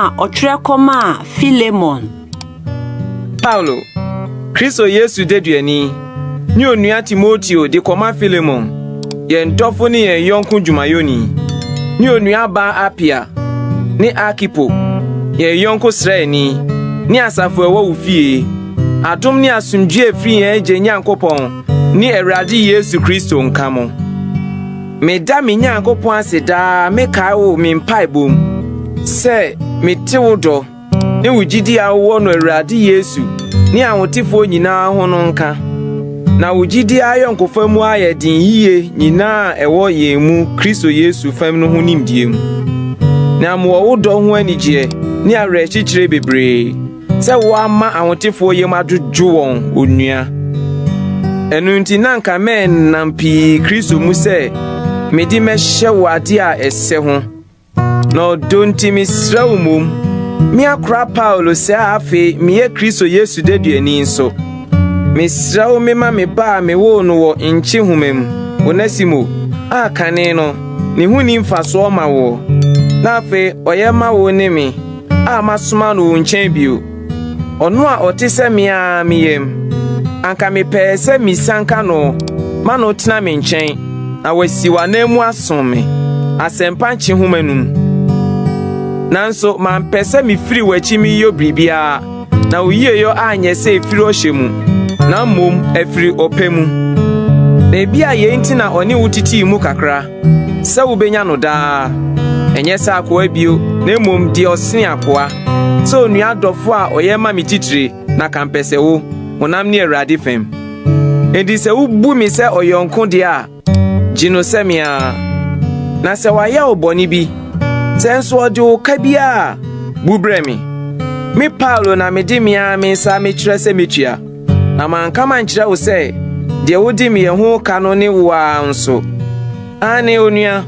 Nwoma a ɔtwerɛ kɔmaa Filemon. Paulo, Kristo Yesu deduani, ne onua Timoteo de kɔma Filemon, yɛn dɔfo ne yɛn yɔnko dwumayɛni, ne onuabaa Apia ne Arkipo, yɛn yɔnko sraani, ne asafo a ɛwɔ wo fie. Adom ne asomdwoe a ɛfiri yɛn Agya Nyankopɔn ne Awurade Yesu Kristo nka mo. Meda me Nyankopɔn ase daa mekae wo me mpaebɔ mu sɛ mete wo dɔ ne wo gyidi a wowɔ no Awurade Yesu ne ahotefoɔ nyinaa ho no nka. Na wo gyidi ayɔnkofa mu ayɛ den yiye nyinaa a ɛwɔ yɛn mu Kristo Yesu fam no ho nimdeɛ mu. Na mewɔ wo dɔ ho anigyeɛ ne awerɛkyekyerɛ bebree sɛ woama ahotefoɔ yam adwodwo wɔn onua. Ɛno nti na anka mɛnnam pii Kristo mu sɛ mede mɛhyɛ wo ade a ɛsɛ ho. Na ɔdɔ nti mesrɛ wo mmom, me akora Paulo sɛ afei meyɛ Kristo Yesu deduani nso. Mesrɛ wo mema me ba a mewoo no wɔ nkyehoma mu, Onesimo, a kane no, ne ho nni mfasoɔ ma woɔ, na afei ɔyɛ ma wo ne me, a masoma no wo nkyɛn bio. Ɔno a ɔte sɛ me ara me yam. Anka mepɛɛ sɛ misianka no ma no tena me nkyɛn na wasi w'anan mu asom me, asɛmpa nkyehoma no mu. Nanso mampɛ sɛ mifiri w'akyi meyɛ biribiara, na wo yieyɔ anyɛ sɛ efiri ɔhyɛ mu, na mmom afiri ɔpɛ mu. Na ebia yei nti na ɔne wo titii mu kakra, sɛ wobenya no daa. Ɛnyɛ sɛ akoa bio, na mmom deɛ ɔsene akoa, sɛ onua dɔfo a ɔyɛ ma me titire na kampɛsɛ wo, honam ne Awurade fam. Enti sɛ wubu me sɛ ɔyɔnko deɛ a, gye no sɛ me ara. Na sɛ wayɛ wo bɔne bi, sɛ nso ɔde wo ka biara a, bu brɛ me. Me Paulo na mede me ara me nsa mekyerɛ sɛ metua. Na manka mankyerɛ wo sɛ deɛ wode me ho ka no ne wo ara nso. Aane, onua,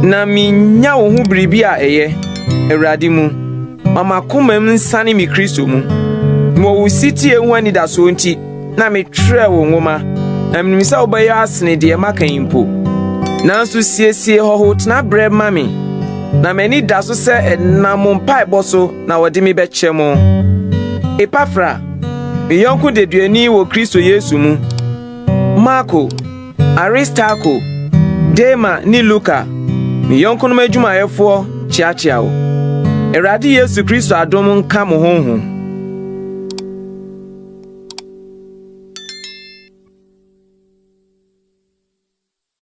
na minnya wo ho biribi a ɛyɛ, Awurade mu. Ma m'akomam nsane me Kristo mu. Mewɔ wo setie ho anidasoɔ nti na metwerɛɛ wo nwoma, na minim sɛ wobɛyɛ asene deɛ maka yi mpo. Nanso siesie hɔho tenaberɛ ma me, na m'ani da so sɛ ɛnam mo mpaebɔ so na wɔde me bɛkyɛ mo. Epafra, me yɔnko deduani wɔ Kristo Yesu mu, Marko, Aristarko, Dema ne Luka, me yɔnkonom adwumayɛfoɔ kyeakyea wo. Awurade Yesu Kristo adom nka mo honhom.